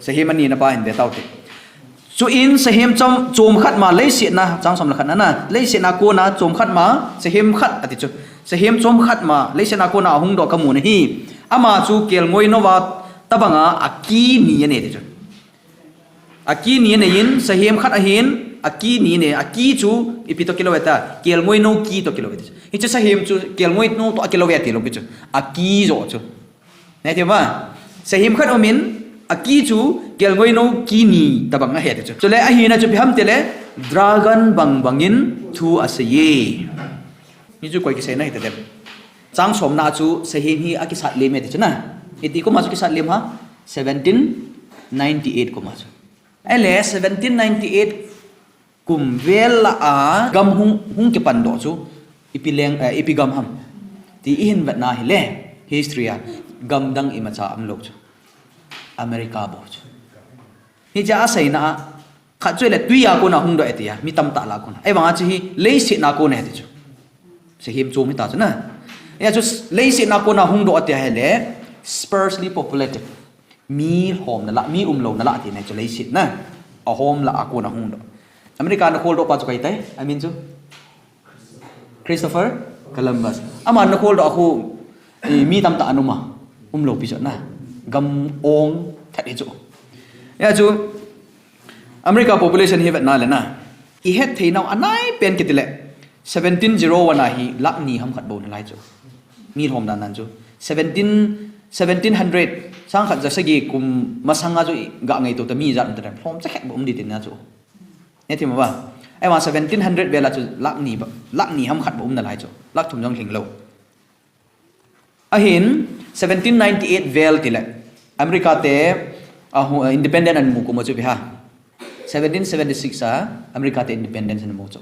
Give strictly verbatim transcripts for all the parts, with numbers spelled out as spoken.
Sahem anina pa hin ve tau te. Chuin sahem chom, chom khat ma leiset na, chang som le khat na na, leiset na kona chom khat ma, sahem khat ati chu. Sahem chom khat ma, leiset na kona ahung doh kamu nahi. Ama chu kelngoi nou a tabanga aki ni anei ti chu. Aki ni anei in, sahem khat ahin, aki ni anei, aki chu ipi toh kilou e ta, kelngoi nou ki toh kilou e ti chu. Hiche sahem chu kelngoi nou toh akilou e ti lou pi chu. Aki jo chu. Ngai thei ma, sahem khat um in, aki chu kelngoi nou ki ni tabang ahi ti chu. Chule ahina chu ipi ham tile, dragon bang bangin thu asei e. Hichu koi kiseina hita dem. Chang somna chu sahem hi akisat lem e ti chu na. Iti kum a chu kisat lem ham, seventeen ninety-eight kum a chu. Ahile seventeen ninety-eight kum vel a gam hung, hung kipan doh chu ipi leng, eh, ipi gam ham ti ihin vetna hile, history a gam dang imacha umlou chu, America bou chu. Hiche aseina a, khat chu le tui a kona hung doh e tia, mi tamtah lah a kona. Ahivanga chu hi leiset na kona e ti chu. Sahem chom hita chu na. Hia chu leiset na kona hung doh tia hile, sparsely populated. Mi lhomna lah, mi umlouna lah tina chu leiset na. Ahom lah a kona hung doh. America na kholdoh pa chu koi tai, amin chu Christopher Columbus. Ama na kholdoh a khu, i, mi tamtah ana um a. Umlou pi chu na. Gam ong that hi chu. Hia chu America population hi vetna le na, ihet thei nau anai pen kiti le, seventeen zero one a hi lakh ni ham khat bou nalai chu. Mi lhom dan dan chu. Seventeen, seventeen hundred, sang khat ja sagi kum masanga chu i ga ngaito ta mi jat um ta dem. Lhom cha khat bou um di tina chu. Ngai thei ma ba. Ahivang seventeen hundred vel a chu lakh ni ba, lakh ni ham khat bou um nalai chu. Lakh thum jong lhing lou. Ahin, seventeen ninety-eight vel tile, America te, a, hu-, independent ana mu kum a chu ipi ham. Seventeen seventy-six a, America te independence ana mu chu.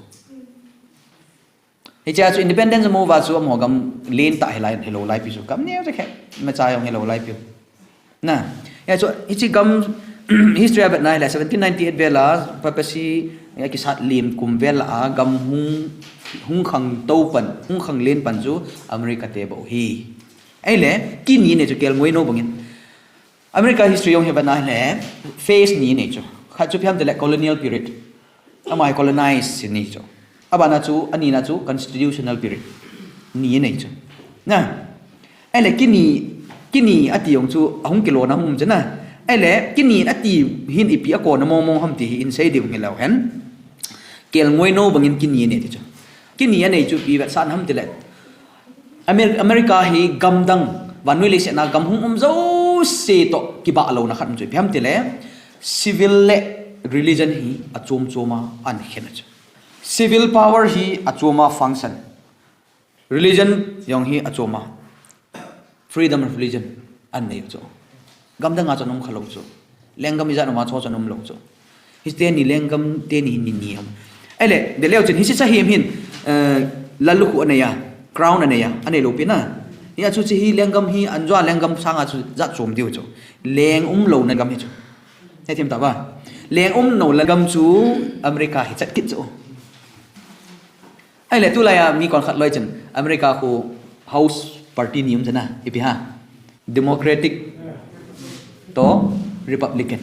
Hiche a chu independence amu uva chu amaho gam len tah hilai, hilou lai pi chu. Gam neo cha khat, imacha jong hilou lai pi. Na, hia chu, hiche gam history a vetna hile, seventeen ninety-eight vel a, papacy, hia kisat lem kum vel a, gam hung, hung khangtou pan, hung khanglen pan chu America te bou hi. Ahile, ki ni anei chu kelngoi nou bangin. America history jong hi vetna hile, phase ni anei chu. Khat chu ipi ham tile colonial period. Ama hi colonize ni chu. Abana chu, anina chu constitutional period. Ni anei chu. Na. Ahile ki ni, ki ni ati jong chu ahung kilona hung um chu na. Ahile ki ni ati hin ipi a kona mong mong ham ti hi in sei ding hilou hen. Kelngoi nou bangin ki ni anei ti chu. Ki ni anei chu ipi vetsahna ham tile, Amer-, America hi gam dang, vannoi leiset na gam hung um jouse toh kibah louna khat um chu ipi ham tile, civil le religion hi achom chom a ana khen a chu. Civil power hi achom a function. Religion jong hi achom a. Freedom of religion ana nei chu. Gam dang a chun um kha lou chu. Lenggam ijat um a chu chun um lou chu. Hiche teni lenggam teni hi ni ni um. Ahile, veleu chun hiche sahem hin, eh, lallukhuh anei a, crown anei a, anei lou pi na. Hia chu hiche hi lenggam hi, anjo a lenggam sanga chu jat chom diu chu. Leng umlouna gam hi chu. Ngai thei ma ta ba. Leng umlouna gam chu America hi chat kit chu. Ahile tulai a mi kon khat loi chun America khu house party ni um chu na, ipi ham. Democratic toh Republican.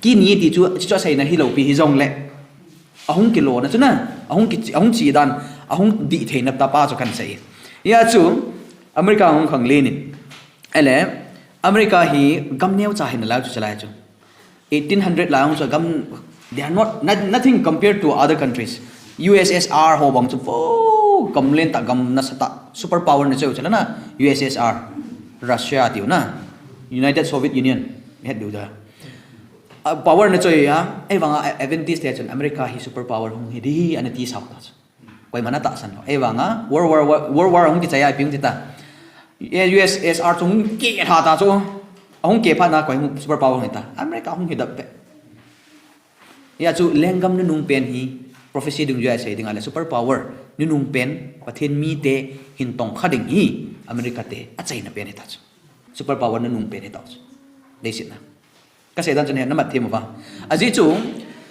Ki ni ti chu, chu aseina hilou pi hijongle. Ahung kilona chu na, ahung ki, ahung chi dan, ahung dih theina tah pa chu kan sei. Hia chu America hung khanglen in. Ahile, America hi gam neocha hi nalai chu chalai chu. Eighteen hundred lai a hung chu gam, they are not, not, nothing compared to other countries. U S S R ho bang chu, vo, gam lentah, gam nasatah, super power na choi u chu la na, U S S R, Russia tiu na, United Soviet Union, het diu da. A, power na choi a, ahivanga a-, advantage te chun America hi super power hung hi di ana ti sao ta chu. Koiman atahsan lou. Ahivanga, World War, World War hung kichai a ipi hung ti ta. U S S R chu hung keh lha ta chu. Ahung keh phat na koi hung super power hung hi ta. America hung hi dap pe. Hia chu lenggam nunung pen hi prophecy dungjuia sei ding a le super power nunung pen Pathen mite hin tongkha ding hi America te achaina pen hi ta chu. Super power nunung pen hi ta chu. Leiset na. Kasei dan chun hi namat thei mo va. Ajeh chu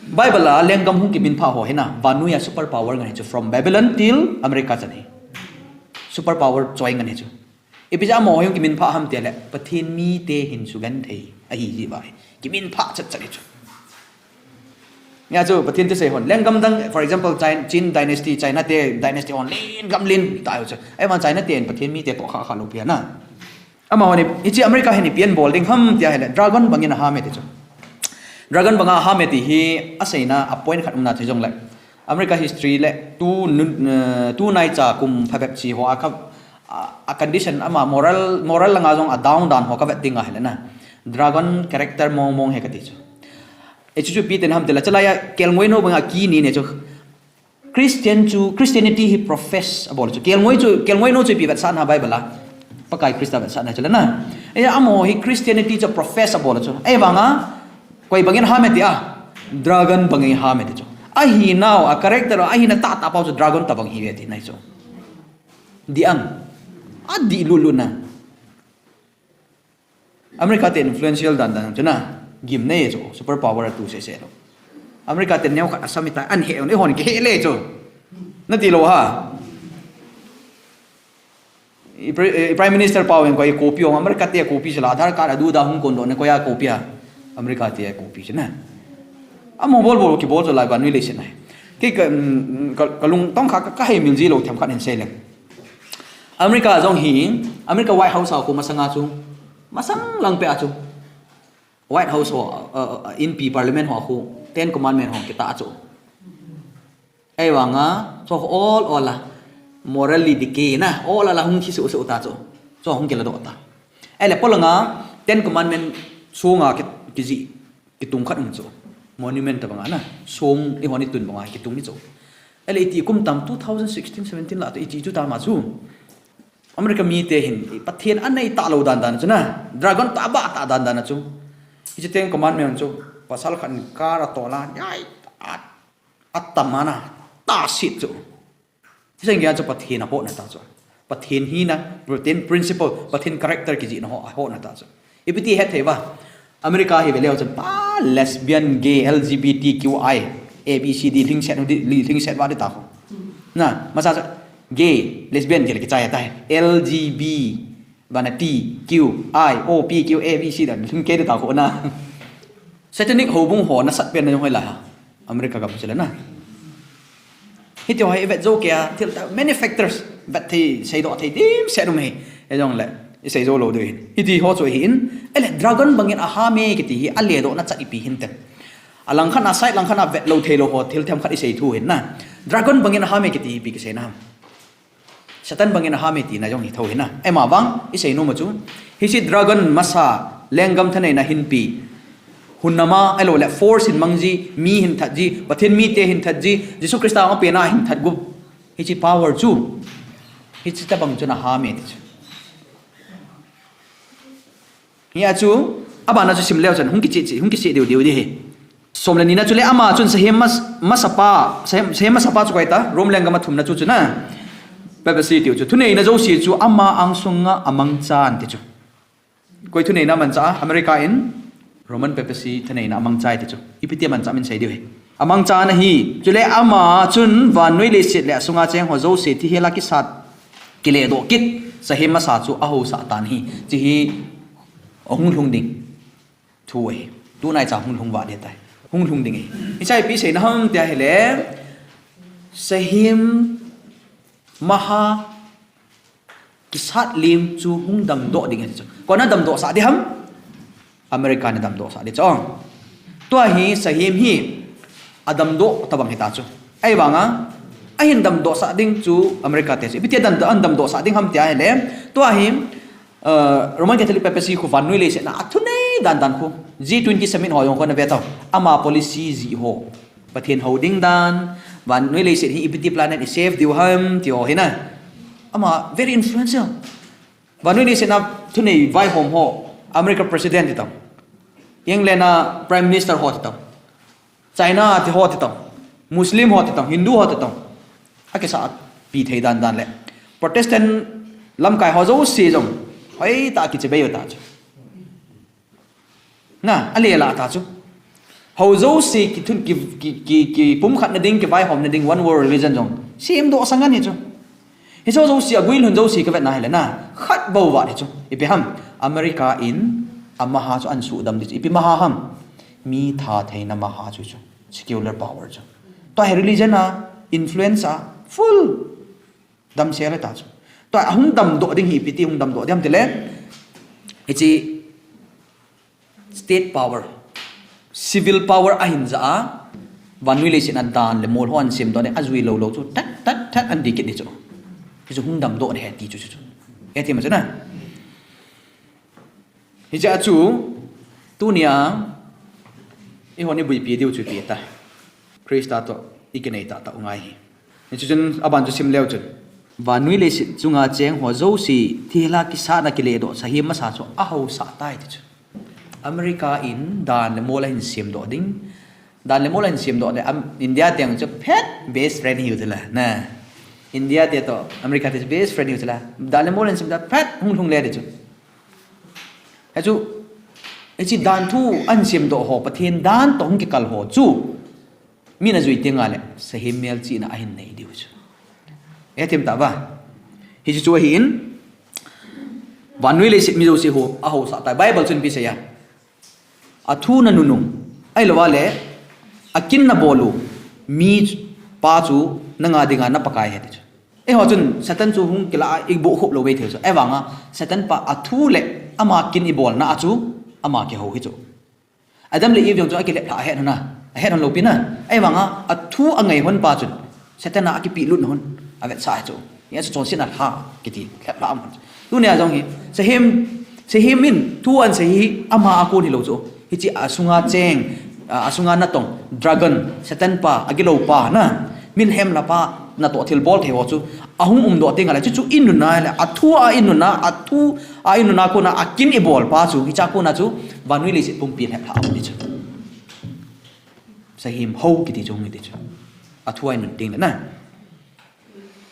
Bible a lenggam hung kiminphah ho hi na, vannoi a super power ngen hi chu, from Babylon till America chan hi. Super power choi ngen hi chu. Ipi jeh a amaho hung kiminphah ham ti a le, Pathen mite hin sugenthei Ahi hi vai. Kimin pha chat chat hi chu. Nia chu Pathen thusei hon. Lenggam dang, for example, Chin, Chin dynasty, China te dynasty hon len gam len ta chu. Ahivang China ten Pathen mite toh kha kha lou pi na. Amahon hiche America hin ipi abol ding ham tia ahile dragon bangin aham e ti chu. Dragon banga aham e ti hi aseina a point khat umna chu jongle. America history le tu, eh, tu naicha kum phabep chi ho a kha, a, a condition ama moral, moral langa jong a down dan ho kavet ding ahile na. Dragon character mong mong hi kati chu. Hichu chu ipi tina ham tile, chalai a kelngoi nou banga kini ne chu. Christian chu, Christianity hi profess abol chu. Kelngoi chu, kelngoi nou chu ipi vetsahna Bible a. Pakai Christa vetsahna chu le na. Eia amaho hi Christianity chu profess abol chu. Ahivanga, koi bangin ham e tia. Dragon bangin ham e ti chu. Ahinau, a character, ahina tahtah pau chu dragon tabang hi ve tina chu. Dih am. Adih lulu na. America te influential dan dan chu na. Gimnei chu, super power tu sese lou. America te neo khat asam ita an he, eihon kihe le chu. Nati lou ha. I pre-, i Prime Minister pau in koi copy ong, America te copy sila, Aadhaar card adu da hung kon do ne koi a copy a. America te copy sina. Amaho bol bol kibol chu lai vannoi leiset na. Kei ka, mm, ka, kalung tong kha ka, kahei mil ji lou themkhat hin sei leng. America jong hi, America White House a khu masanga chu, masang lang peh a chu. White House ho, uh, uh, inpi parliament ho khu, Ten Commandment ho kitah a chu. Ahivanga, chu ol ol a, morally decay na, ol ol a hung thi suh suh ta chu. Chu hung kila doh ta. Ahile polanga, Ten Commandment sunga ki, kijih, kitung khat um chu. Monument tabanga na, sung eihon itun banga kitung ni chu. Ahile iti kum tam two thousand sixteen seventeen la tu iti chu tama chu. America mite hin, Pathen anei talou dan dan chu na, dragon tah bah tah dan dan chu. Hiche Ten Commandment chu, pasal khat in car atol a, yai, a, atam a na, tahset chu. Hiche gei a chu Pathen ahotna ta chu. Pathen hina, Pathen principle, Pathen character kijihna ho, ahotna ta chu. Ipi ti hethei uva. America hi veleu chun pa lesbian, gay, L G B T Q I, A B C D, lhingset, lhingset uva ding ta khu. Na, masa chu gay, lesbian kile kichai ta hi. L G B, vana T, Q, I, O, P, Q, A, B, C dan lhing kei ding ta khu na. Satanic houbung ho nasat pen na jong hoilai ham. America gam chu le na. Hiti ho hi vet jou kei a, thil ta, many factors, vet thei, seidoh thei dimset um hi. Hijongle, isei jou lou diu hin. Hiti ho chu hi in, ahile dragon bangin aham e kiti hi, aledohna chat ipi hintem. Alang khat a, side lang khat a vet lou thei lou ho, thil themkhat isei thu hin na. Dragon bangin aham e kiti hi ipi kiseina ham. Satan bangin aham e tina jong hi tho hi na. Ahivang, isei nom u chu. Hiche dragon masa, lenggam thaneina hinpi. Hun nama, ahilou le force hin mang ji, mi hin that ji, Pathen mite hin that ji, Jesu Christa a pena hin that gup. Hiche power chu. Hiche tabang chun aham e ti chu. Hia chu, abana chu sim leu chun, hung kiche, hung kiche diu diu di hi. Som le ni na chu le ama chun sahem mas-, masapa, sahem, sahem masapa chu koi ta, Rome lenggam a thumna chu chu na. Papacy tiu chu, thuneina jouse chu ama angsunga amangchan ti chu. Koi thuneina mangcha a, America in Roman Papacy thuneina amangchai ti chu. Ipi ti mangcha min sei diu hi. Amangchan ahi, chule ama chun vannoi leiset le asunga cheng ho jouse thi hela kisat kiledoh kit, sahem masa chu ahousa tan ahi. Chi hi ahung lhung ding. Thu ahi. Tunai cha hung lhung va ding tai. Hung lhung ding ahi. Hiche ipi seina ham tia ahile. Sahem maha kisat lim chu hung damdoh ding ahi chu. Koi in adamdoh sah ding ham? America in adamdoh sah ding chu. Tua hi sahem hi adamdoh tabang hita chu. Ahivanga, ahin damdoh sah ding chu America te chu. Ipi ti dan, adamdoh sah ding ham tia ahile. Tua hi, uh, Roman Catholic Papacy khu vannoi leiset a athunei dan dan khu. G twenty summit ho jong khu na ve tau. Ama policy jih ho. Pathen hou ding dan, vannoi leiset hi ipi ti planet i save diu ham, ti ho hi na. Ama very influential. Vannoi leiset a thunei vaihom ho, America President ti tau. England a Prime Minister ho ti tau. China ti ho ti tau. Muslim ho ti tau, Hindu ho ti tau. Akisah pi thei dan dan le. Protestant lamkai ho jouse jong. Hoitah a kichibai u ta chu. Na, ale la ta chu. Hou jouse kithun ki, ki, ki, kipumkhat na ding, kivaihom na ding, one world religion jong. Semdoh sah ngan hi chu. Hiche jouse, aguilhun jouse kavet na ahile na. Khat bou vat hi chu. Ipi ham, America in Amaha chu ahin suhdam ding chu. Ipi maha ham? Mi thatheina maha chu chu. Secular power chu. Tua hi religion a influence a full damsel ta chu. Tua ahung damdoh ding hi ipi ti hung damdoh ding ham tile, hiche state power, civil power ahin ja a, vannoi leiset a dan le mol ho ahin semdoh ding, ajui lou lou chu that that that ahin dih kit ding chu. Hichu hung damdoh ding ahi ti chu chu chu. Ahi ti ma chu na. Hiche a chu, tunia, eihon iboipi diu chu ipi ta. Christa toh ikinei tahtah u ngai hi. Hichu chun aban chu sim leu chun, vannoi leiset chunga cheng ho jouse thilha kisatna kiledoh sahem masa chu ahaosah tai ti chu. America in dan le mol ahin semdoh ding. Dan le mol ahin semdoh ding. Am, India te jong chu phat best friend hiu chu la, na. India te toh America te chu best friend hiu chu la. Dan le mol ahin semdoh phat hung lhung le ding chu. Hichu, hiche dan thu ahin semdoh ho, Pathen dan toh hung kikal ho chu, min ajui teng le, sahem melchihna ahin nei diu chu. Ahi thim ta va. Hichu chu ahin, vannoi leiset mi jouse ho, ahaosah tai. Bible chun ipi asei a. Athu nanun u, ahilou le, akin nabol u, mipa chu nanga dinga na Pakai ahi ti chu. Eiho chun Satan chu hung kila a iboh khop lou mai thei chu. Ahivanga Satan pa athu le ama kin ibolna a chu ama kihou hi chu. Adam le Eve jong chu akilhep lha ahet hon a, ahet hon lou pi na. Ahivanga athu angai hon pa chun Satan a akipehlut hon, avetsah hi chu. Hia chu chonsetna lha kiti, lhep lha aum hon. Tunia jong hi, sahem, sahem in thu ahin sei hi ama a kon hilou chu. Hiche asunga cheng, a, asunga natong, dragon, Satan pa, agilou pa, na, min hemla pa, natoh thilbol thei ho chu, ahung umdoh teng le, chu chu inun a le, athu a inun a, athu a inun a kona, akin ibol pa chu, hiche a kona chu, vannoi leiset pumpi lhep lha aum ding chu. Sahem hou kiti chu, hung hi ti chu. Athu a inun teng le, na.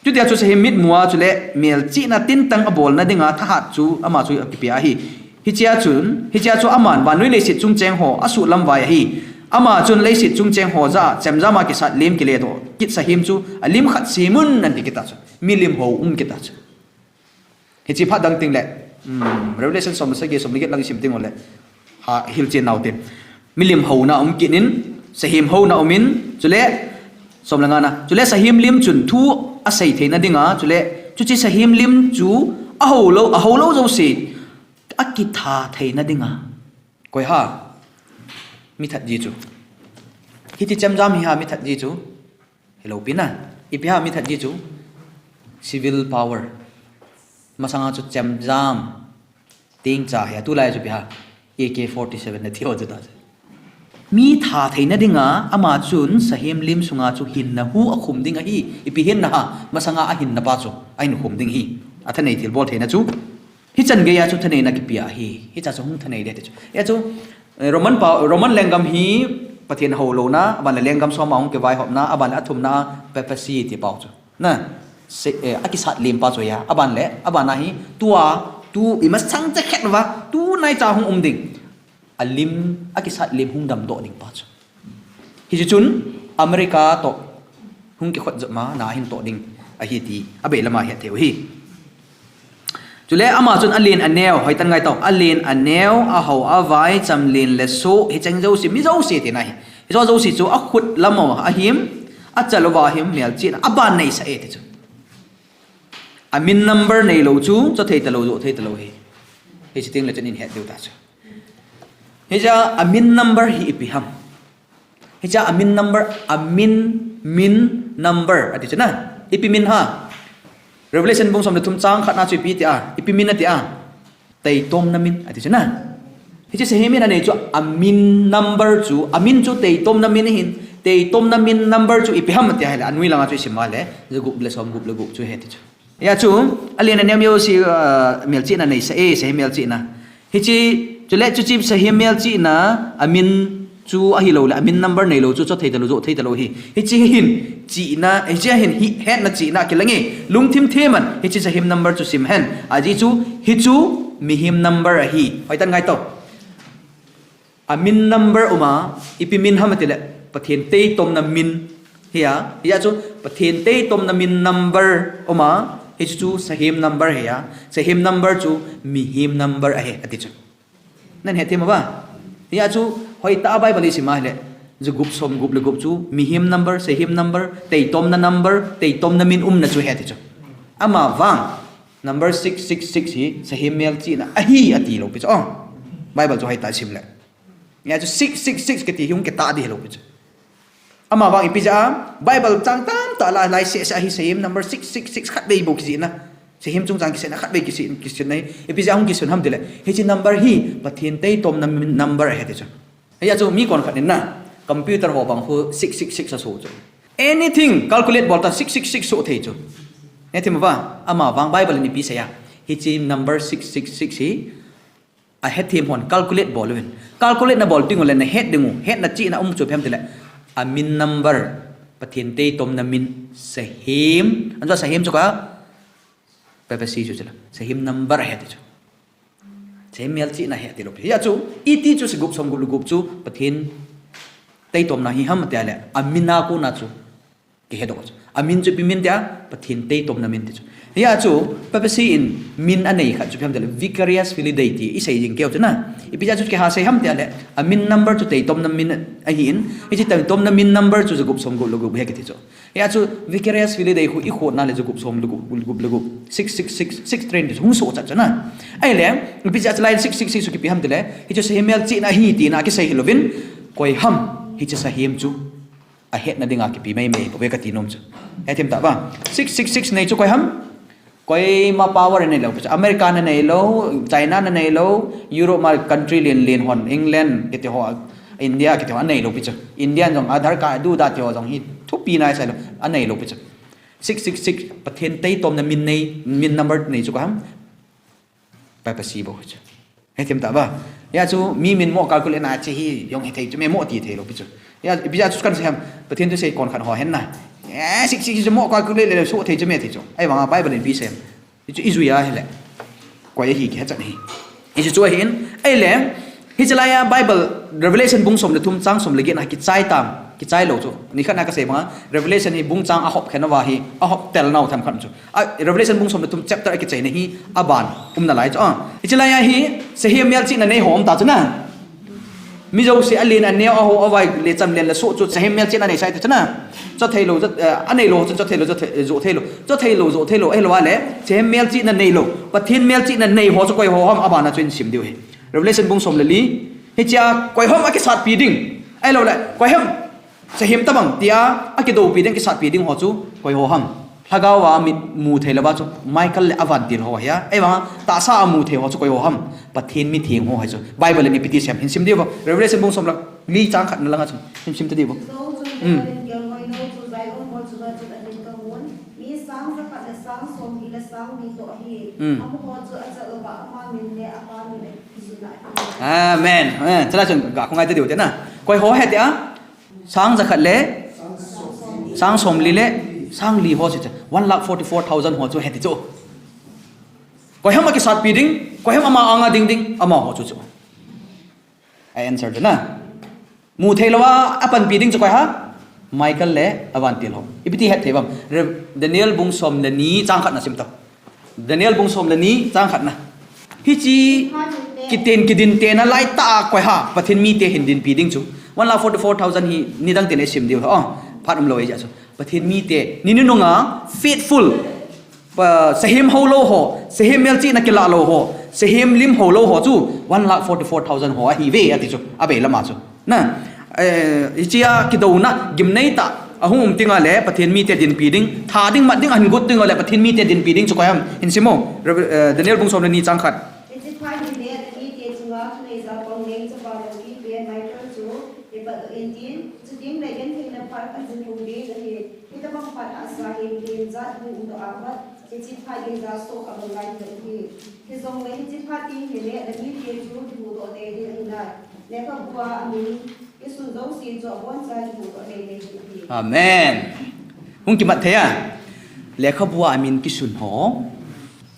Chutia chu sahem mitmu a chule melchihna tintang abolna dinga thahat chu ama chu akipe ahi. Hichea chun, hichea chu aman vannoi leiset chung cheng ho asuhlam vai ahi. Ama chun leiset chung cheng ho jah a chemjam a kisat lem kiledoh kit sahem chu alim khat sem un ahin ti kit a chu. Milim hou um kit a chu. Hiche phat dang teng le, um, Revelation som le sagi, som le get lang isim teng ule, ha, hilchen nau te. Milim houna um kit in, sahem houna um in, chule, som le nga na, chule sahem lim chun thu asei theina dinga, chule, chuche sahem lim chu ahou lou, ahou lou jouse, akitha theina dinga. Koi ham? Mi that ji chu. Hiti chemjam hi ham mi that ji chu. Hilou pi na. Ipi ham mi that ji chu. Civil power. Masanga chu chemjam. Tengcha hi a, tulai chu ipi ham. A K forty-seven na ti ho chu ta chu. Mi that theina dinga, ama chun sahem lim sunga chu hinna hu akhum ding ahi. Ipi hinna ham, masanga ahinna pa chu. Ahin khum ding ahi. Athanei thilbol theina chu. Hichan geiya chu thaneina kipe ahi. Hicha chu hung thanei ding ti chu. Hia chu, eh, Roman pa, Roman lenggam hi Pathen hou louna, aban le lenggam som a hung kivaihopna, aban le athumna a papacy ti pau chu. Na, se, eh, akisat lem pa chu hia, aban le, aban a hi, tua, tu, imasang chakhet uva, tu naicha hung um ding. Alim, akisat lim hung damdoh ding pa chu. Hiche chun America toh hung kikhot jep ma na ahin toh ding ahi ti abei lama het thei u ahi. Chule ama chun alen aneo, hoitah in ngai tau, alen aneo, ahao avai, chamlen le soh, hicheng jouse, mi jouse tina ahi. Hiche jouse chu akhut lam uva ahim, achal uva ahim, melchihna aban neisah e ti chu. Amin number neilou chu, choh thei talou, joh thei talou ahi. Hiche teng le chun ihet diu ta chu. Hiche a amin number hi ipi ham. Hiche a amin number, amin, min, number, ati chu na. Ipi min ham. Revelation bung som le thum chang khat na chu ipi tia, ipi min atia. Teitomna min, ati chu na. Hiche sahem in anei chu amin number chu, amin chu teitomna min ahin, teitomna min number chu ipi ham atia ahile, anoi langa chu isim a le, jagup le somgup le gup chu ahi ti chu. Hia chu, alen aneo mi jouse, ah, melchihna neisah e, sahem melchihna. Hiche, chule chuche sahem melchihna, amin chu ahilou le, amin number neilou chu, choh thei talou, joh thei talou ahi. Hiche hin, chihna, hiche hin, hi, hetna chihna kilang e, lungthim them in, hiche sahem number chu sim hen. Ajeh chu, hichu, mihem number ahi. Hoitah in ngai tau. Amin number um a, ipi min ham ati le, Pathen teitomna min ahi a, hia chu Pathen teitomna min number um a, hichu chu sahem number ahi a, sahem number chu mihem number ahi, ati chu. Nahet thei ma ba? Hia chu, hoitah a Bible isim a hile, jagup somgup le gup chu, mihem number, sahem number, teitomna number, teitomna min umna chu het thei chu. Ama vang, number six six six hi, sahem melchihna ahi ati lou pi chu. Oh, Bible chu hoitah a sim le. Hia chu six six six kiti hi hung kitah ding hilou pi chu. Ama vang ipi jeh a, Bible chang tamtah la, lai seh seh a hi sahem number six six six khatvei bou kijihna. Sahem chungchang kisehna khatvei kiseh, kisehna hi. Ipi jeh a hung kisun ham tile. Hiche number hi Pathen teitomna min number ahi ti chu. Hia chu mi konkhat in na, computer ho bang khu six six six asoh chu. Anything calculate bol ta six six six soh thei chu. Nahet thei ma ba? Ama vang Bible in ipi asei a. Hiche number six six six hi, ahethem hon calculate bol uvin. Calculate nabol ding u le nahet ding u, hetna chihna um chu ipi ham tile. Amin number, Pathen teitomna min, sahem. Anjo sahem chu ka, papacy chu chule. Sahem number ahi ti chu. Sahem melchihna ahi ti lou pi. Hia chu, iti chu jagup somgup le gup chu, Pathen teitomna hi ham tia le, amin a kona chu kihedoh chu. Amin chu ipi min tia, Pathen teitomna min ti chu. Hia chu, papacy in min anei khat chu ipi ham tile, vicarius filii Dei ti isei jing keu chu na. Ipi jeh a chu kiha sei ham tia le, amin number chu teitomna min ahin, hiche teitomna min number chu jagup somgup le gup ahi kiti chu. Hia chu, vicarius filii Dei khu ikhotna le jagup som le gup, gup le gup, six six six, six train ti chu hung sohchat chu na. Ahile, ipi jeh a chu line six six six chu kipi ham tile, hichu sahem melchihna ahi tina kisei hilouvin, koi ham, hiche sahem chu ahetna dinga kipe maimai bou ve kati nom chu. Hethem tah ba? Six six six nei chu koi ham? Koima power anei lou pi chu. America na nei lou, China na nei lou, Europe ma country len len hon, England kiti ho, India kiti ho anei lou pi chu. India jong Aadhaar card du da ti ho jong hi thupi nai sai lou, anei lou pi chu. Six six six, Pathen teitomna min nei, min number nei chu koi ham? Papacy bou chu. Hethem tah ba? Hia chu mi min mo calculate na che hi jong hethei chu me mo ti thei lou pi chu. Hia, ipi jeh a chu kan sei ham? Pathen thusei konkhat ho hen na. Eh, six six six mo calculate le soh thei chu me ti chu. Ahivanga Bible in ipi asei ham? Hichu ijui a hile. Koi ahi kihe chan ahi. Hichu chu ahin, ahile, hiche lai a Bible, Revelation bung som le thum chang som le get na kichai tam, kichai lou chu. Nikhat na kasei banga, Revelation hi bung chang ahop khen uva hi, ahop tel nau themkhat chu. A, Revelation bung som le thum chapter akichaina hi, aban, um nalai chu. Ah, hiche lai a hi, sahem melchihna nei ho um ta chu na. Mi jouse alen aneo aho avai le chamlen le soh chu sahem melchihna nei sai ta chu na. Cho thei lou, cho, eh, anei lou chu cho thei lou, cho thei, joh thei lou. Cho thei lou, joh thei lou, ahilou a le, sahem melchihna nei lou. Pathen melchihna nei ho chu koi ho ham abana chu in sim diu ahi. Revelation bung som le li. Hichea koi ham akisatpi ding. Ahilou le, koi ham sahem tabang tia akidoupi ding, kisatpi ding ho chu koi ho ham. Lhagao a mit mu thei louva chu Michael le avantil ho ahi a. Ahivanga tahsa a mu thei ho chu koi ho ham? Pathen mitheng ho ahi chu. Bible in ipi ti asei ham hin sim diu vo. Revelation bung som le li chang khat na langa chu hin sim ta diu vo. Chujou chun, hmm, Michael in kelngoi nou chu Zion mol chunga chun ahin kamun. Mi sang jakhat le sang somli le sang li toh ahi. Hmm. Amaho chu ajat louva ama min le apa min akisun ahi. Amen. Eh, chule chun ga khongai ta diu te na. Koi ho ahi tia? Sang jakhat le sang somli le sang li ho chu, one lakh forty-four thousand ho chu ahi ti chu. Koi ham akisatpi ding, koi ham ama anga ding ding, amaho chu chu. A answer chu na. Mu thei louva apanpi ding chu koi ham? Michael le avantil ho. Ipi ti het thei uvem? Re-, Daniel bung som le ni chang khat na sim tau. Daniel bung som le ni chang khat na. Hiche kiten kidin tena lai tah a koi ham Pathen mite hin dinpi ding chu. One lakh forty-four thousand hi nidang tile sim diu. Oh, phat umlou ahi jeh chu. Pathen mite, ni nunung a faithful, pa, sahem ho lou ho, sahem melchihna kila lou ho, sahem lim ho lou ho chu one lakh forty-four thousand ho ahi ve ati chu. Abei lama chu. Na, eh, hichea kidouna, gimnei tah, ahung um tinga le, Pathen mite dinpi ding, tha ding, mat ding, ahin got tinga le, Pathen mite dinpi ding chu koi ham, hin sim o, Rev-, eh, Daniel bung som le ni chang khat. Hiche phat hin le, mite chunga thunei jal pang leng chapa loupi pen Michael chu, ipat doh intin, chuteng le gentheina phat khat jing hung ding ahi, hitabang phat a sahem lim jat hung um doh a pat, hiche phat in jal soh abang ngai ding ahi. Hijongle hiche phat teng hin le, namite chu kihuhdoh tei ding ahi nai. Lekhabua amin kisun jouse chu aboncha kihuhdoh tei tei ding ahi. Amen. Hung kimat thei a. Lekhabua amin kisun ho,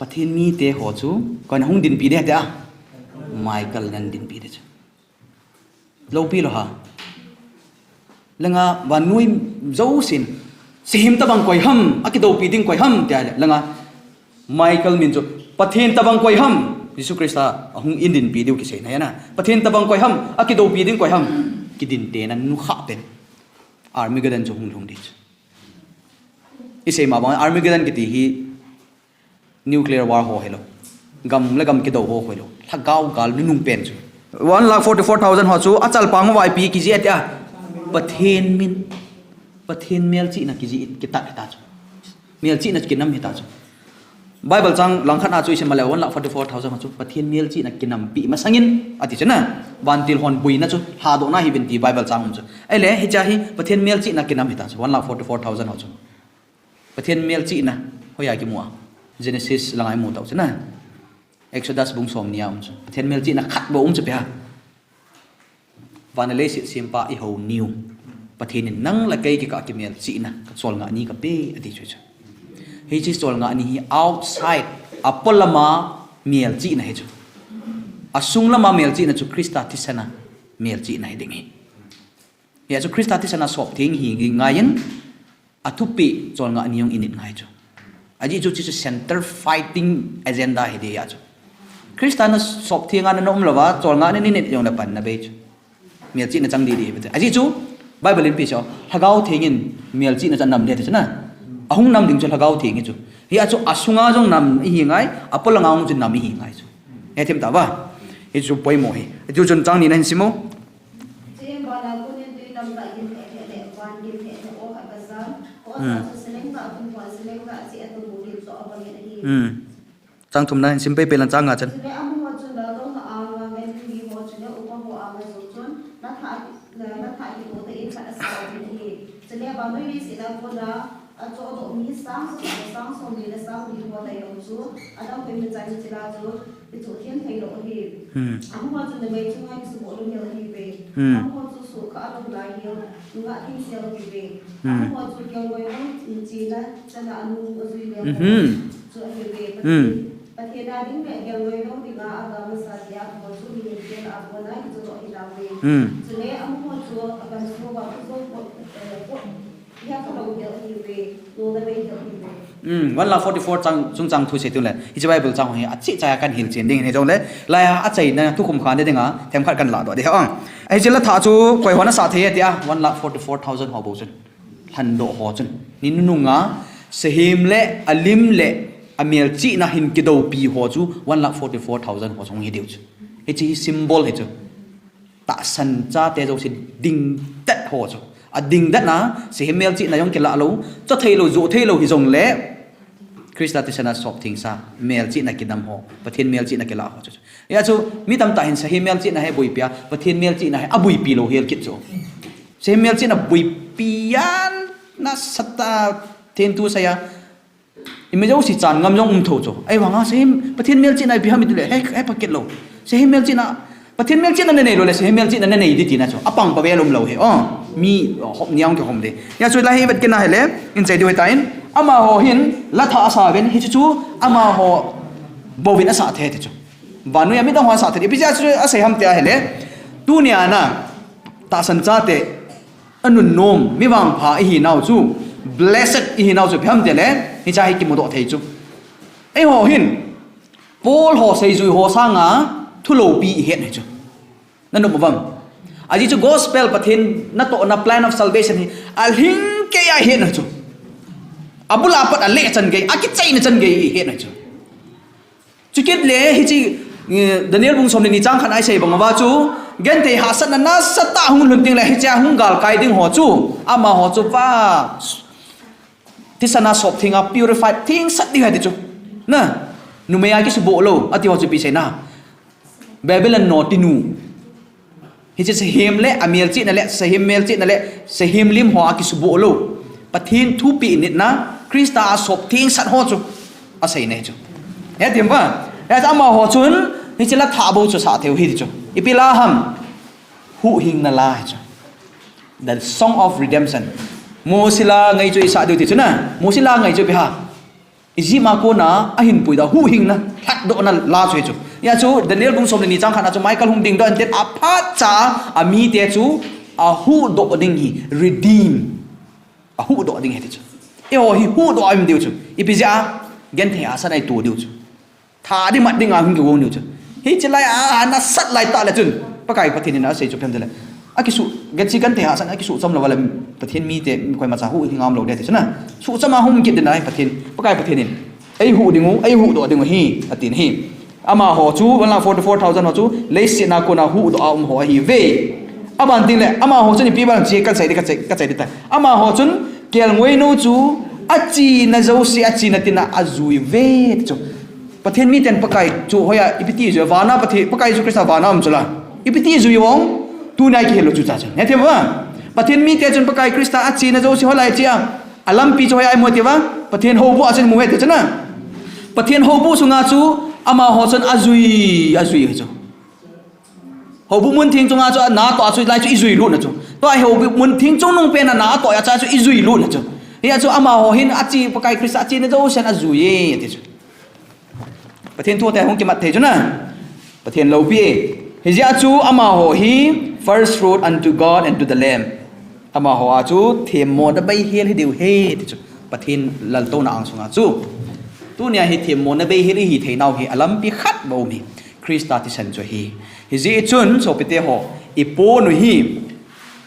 Pathen mite ho chu, koiin ahung dinpi ding ham tia? Michael in ahin dinpi ding chu. Loupi lou ham? Langa vannoi jousen, sahem tabang koi ham, akidoupi ding koi ham, tia le, langa Michael min chu, Pathen tabang koi ham, Jesu Christa ahung in dinpi diu kisei na, hia na. Pathen tabang koi ham, akidoupi ding koi ham. Kidinte na nukha pen. Armageddon chu hung lhung ding chu. Isei ma bang Armageddon kiti hi nuclear war ho hilou. Gam le gam kidou ho hilou. Lhagao gal nunung pen chu. One lakh forty-four thousand ho chu achalpang uva ipi kijih e tia. Pathen min. Pathen melchihna kijih, kitat hita chu. Melchihna kinam hita chu. Bible chang langkhat a chu isim le one lakh forty-four thousand ho chu Pathen melchihna kinampi masangin ati chu na. Vantil hon buina chu lhadohna hiuvin ti Bible chang um chu. Ahile hiche hi Pathen melchihna kinam hita chu one lakh forty-four thousand ho chu. Pathen melchihna hoiya kimu a. Genesis langa imu tau chu na. Exodus bung somni a um chu. Pathen melchihna khat bou um chu ipi ham. Van le leiset sempa ihou niu. Pathen in nang le kei kikah a kimelchihna, ka cholngah ni kape, ati chu chu. Hiche cholngah ni hi outside, apolama melchihna hi chu. Asung lama melchihna chu Christa thisana melchihna hi ding hi. Hia chu Christa thisana sop theng hi ngaiyin, athupeh cholngah ni jong init ngai chu. Ajeh chu hiche chu center fighting agenda hi ding ahi chu. Christa na sop theng a na um louva, cholngah ni init jong le pan na bei chu. Melchihna chang didi. Ajeh chu, Bible in ipi asei, Lhagao Theng in melchihna chu anam ding ati chu na. Ahung nam ding chu Lhagao Theng hi chu. Hia chu asunga jong nam ihi ngai, apolanga jong chu nam ihi ngai chu. Hethem tauva. Hichu poimo hi. Hichu chun chang ni na hin simu. Chuin vana konin tui tamtah gimlheh lheh le van gimlheh lheh aw khat gasan, kho asa chu seleng tah, kum khat seleng tah cheh a tumu gin chu abangin ahi. Chang thumna hin sim pei pei lang chang nga chan. Chule amaho chun laldong ho anga ngen mi ho chule upa ho anga jong chun, nathah, nathah kitoh tah in khat asa ding ahi. Chule vannoi leiset a kona achohdoh mi sang som, sang somni le sang li ho tah jong chu, adang peh mi chan chila chu, kichoh them thei lou ahi. Amaho chu numei chunga kisuboh lou hel ahiuve. Amaho chu soh kha alou lai hel, nungah thengsel ahiuve. Amaho chu kelngoi lou china chana anung ajui lou chu ahiuve. Pathen, Pathen a ding le kelngoi lou dinga aga masa tia amaho chu mihem kel a kona kichohdoh hitauve. Chule amaho chu agamsung uva khu jong pot, eh, pot, hia khalou hel ahiuve, nona bei hel ahiuve. Hmm, one lakh forty-four chang, chungchang thu sei teng le, hiche Bible chang hi achih chai a kan hilchen ding ahi jongle, laiya achaina thukhum kha na dinga themkhat kan ladoh ding ahi. Hiche lathah chu koi hon asah thei e tia, one lakh forty-four thousand ho bou chun. Lhandoh ho chun. Ni nunung a, sahem le, alim le, amelchihna hin kidoupi ho chu, one lakh forty-four thousand ho chu hung hi diu chu. Hiche hi symbol hi chu. Tahsan chate jouse dingdet ho chu. Adingdet na, sahem melchihna jong kilah lou, choh thei lou, joh thei lou hijongle, Christa thisana sop thengsa, melchihna kinam ho, Pathen melchihna kilah ho chu. Hia chu, mi tamtah hin sahem melchihna hi boipi a, Pathen melchihna hi aboipi lou hel kit chu. Sahem melchihna boipi a nasatah a theng thu sei a, Imajouse chan ngam jong um thou chu. Ahivanga sahem, Pathen melchihna ipi ham itile, hei, hei pha kit lou. Sahem melchihna, Pathen melchihna nanei lou le, sahem melchihna nanei ding tina chu. Apang pave lom lou hi. Oh, mi, oh, hop niang kihom ding. Hia chu lai hi vet kit na hile, in sei diu ahitan. Amaho hin, lathah asa uvin, hichu chu, amaho bouvin asah thei ti chu. Vannoi a midang ho asah thei. Ipi jeh a chu asei ham tia hile. Tunia na, tahsan chate, anunnom, mi vangpha ihinau chu, blessed ihinau chu, ipi ham tile, hiche hi kimudoh thei chu. Eiho hin, Paul ho seijui ho sanga, thu loupi ihet hi chu. Nanom uvam. Ajeh chu gospel Pathen natohna plan of salvation hi, alhing keiya ihet hi chu. Abul a pat aleh chan gei, akichaina chan gei ihet hi chu. Chukit le hiche, eh, Daniel bung som le ni chang khat a isei bang uva chu, genthei hahsatna nasatah hung lhun teng le hiche a hung galkai ding ho chu, amaho chu va, thisana sop thenga purified thengsat ding ahi ti chu. Na, numei a kisuboh lou, ati ho chu ipi seina. Babylon notinu. Hiche sahem le, amelchihna le, sahem melchihna le, sahem lim ho a kisuboh lou. Pathen thupeh nitna, Christa a sop thengsat ho chu. Aseina hi chu. Hethem uva. Hia chu amaho chun, hiche lathah bou chu asah thei u hi ti chu. Ipi la ham. Huhhingna la hi chu. The Song of Redemption. Mosi la ngei chu isah diu ti chu na. Mosi la ngei chu ipi ham. Egypt a kona ahin puidoh a huhhingna, lhatdohna la chu hi chu. Hia chu Daniel bung som le ni chang khat a chu Michael hung dingdoh in tin aphatcha a mite chu ahuhdoh ding hi, redeem. Ahuhdoh ding hi ti chu. Eiho hi huhdoh a um diu chu. Ipi jeh a, genthei hahsatna ito diu chu. Tha ding mat ding a hung kigong diu chu. Hiche lai a, a nasat lai tah le chun, Pakai Pathen in asei chu ipi ham itile, akisu, gachi kan te ha san, akisu cham lou va le, Pathen mite koima cha huhhing ngam lou ding ati chu na. Suhcham a hung kit ding ahi Pathen, Pakai Pathen in. Eihuh ding u, eihuhdoh ding u ahi, atin ahi. Amaho chu, one lakh forty-four thousand ho chu, leiset a kona huhdoh a um ho ahiuve. Aban tengle, amaho chun ipi ban chi kasei ding, kasei, kasei ding tai. Amaho chun, kelngoi nou chu, achena jouse, achena tin a ajui uve, ti chu. Pathen miten Pakai chu hoiya, ipi ti jui, vana Pathen, Pakai Jesu Christa vana um chu la. Ipi ti jui uvem, tunia kihil lou chu cha chu. Hethem uva? Pathen mite chun Pakai Christa achena jouse hoilai chia, alampi chu hoiya imu uve tia, Pathen houbuh a chun imu uve ti chu na. Pathen houbuh sunga chu, amaho chun ajui, ajui u ahi chu. Houbuh mun theng chunga chu, anatoh a chu, lai chu ijui lut na chu. Tua hi houbuh mun theng chungnung pen a natoh a cha chu ijui lut na chu. Hia chu amaho hin ache, Pakai Christa achena jousen ajui e, ati chu. Pathen thu te hung kimat thei chu na. Pathen loupi e. Hijeh a chu amaho hi first fruit unto God and to the Lamb. Amaho a chu themmona beihel hi diu ahi ti chu. Pathen laltouna angsunga chu. Tunia hi themmona beihel ihi theinau hi alampi khat bou ahi. Christa thisan chu ahi. Hijeh chun sopite ho, ipon u hi,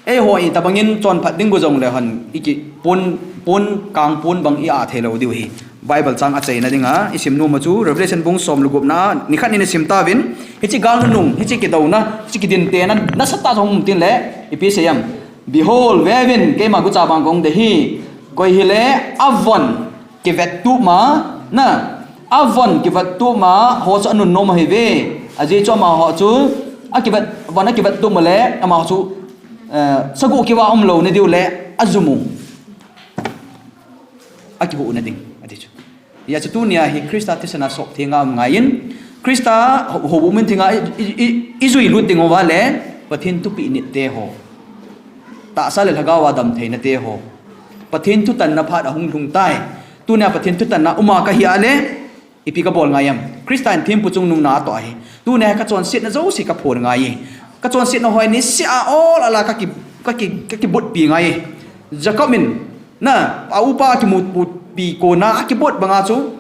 eiho itobangin chonphat ding got jongle hon, iki pon, pon, kang pon bang i-ah theilou diu ahi. Bible chang achaina dinga isim nom u chu Revelation bung som le gupna, nikhat nin isim tauvin, hiche gal nunung, hiche kidouna, hiche kidintena nasatah chu hung um tengle, ipi asei em? Behold, veuvin, keima gucha vang kahung dei ahi, koi hile avon kivettup ma, na, avon kivettup ma ho chu anunnom ahiuve. Ajeh chu amaho chu akivet, von akivettup ma le, amaho chu, eh, sagoh kivah umlouna diu le, ajum u, akihuhna ding, ati chu. Hijeh chun tunia hi Christa thisan a sopthenga um ngaiyin, Christa hou, houbuh mun thenga i, i, i, ijui lut diu va le, Pathen thupeh nit te ho, tahsa le lhagao a damtheina te ho, Pathen thutanna phat ahung lhung tai. Tunia Pathen thutanna uma kahi a le, ipi kabol ngai em? Christa in thempu chungnung natoh ahi. Tunia kachonsetna jouse kaphon ngai e. Kachonsetna hoi niseh a ol a la kaki, kaki, kakibotpi ngai e. Jacob in, na, a upa akimutpi kona akibot banga chu,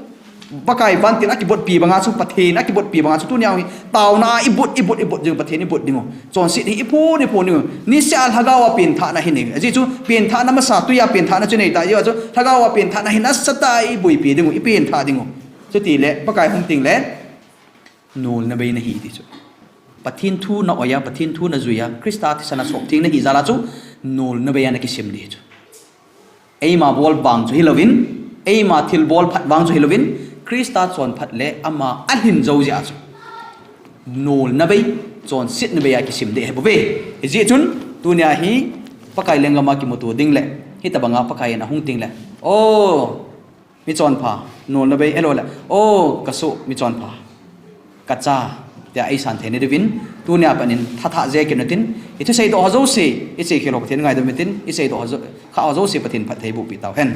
Pakai vantil akibotpi banga chu, Pathen akibotpi banga chu, tunia hi taona a ibot, ibot, ibot ding, Pathen ibot ding u. Chonset hi iphon, iphon ding u. Niseh a lhagao a penthahna hi nei. Ajeh chu penthahna masa, twi a penthahna chu nei ta, hijeh a chu lhagao a penthahna hi nasatah a iboipi ding u, ipenthah ding u. Chutile, Pakai hung tengle, nolna bei nahi ti chu. Pathen thu na-oi a, Pathen thu najui a, Christa thisan a soptheng nahi jal a chu, nolna bei a nakisem ding chu. Eima bol vang chu hilouvin, eima thilbol phat vang chu hilouvin, Christa chonphat le ama alhin jou jeh a chu, nolna bei, chonsetna bei a kisem ding ahibouve. Hijeh chun, tunia hi Pakai lenggam a kimuto ding le, hitobanga Pakai in ahung tengle, o, michonpha, nolna bei, ahiloule, o, kasoh, michonpha, kacha, tia eisan theina diuvin, tunia pat in thathah je kit utin, ithusei doh ho jouse, ichekhel ho Pathen ngaidam utin, isei doh ho jo, khah ho jouse Pathen phatthei bohpeh tauhen.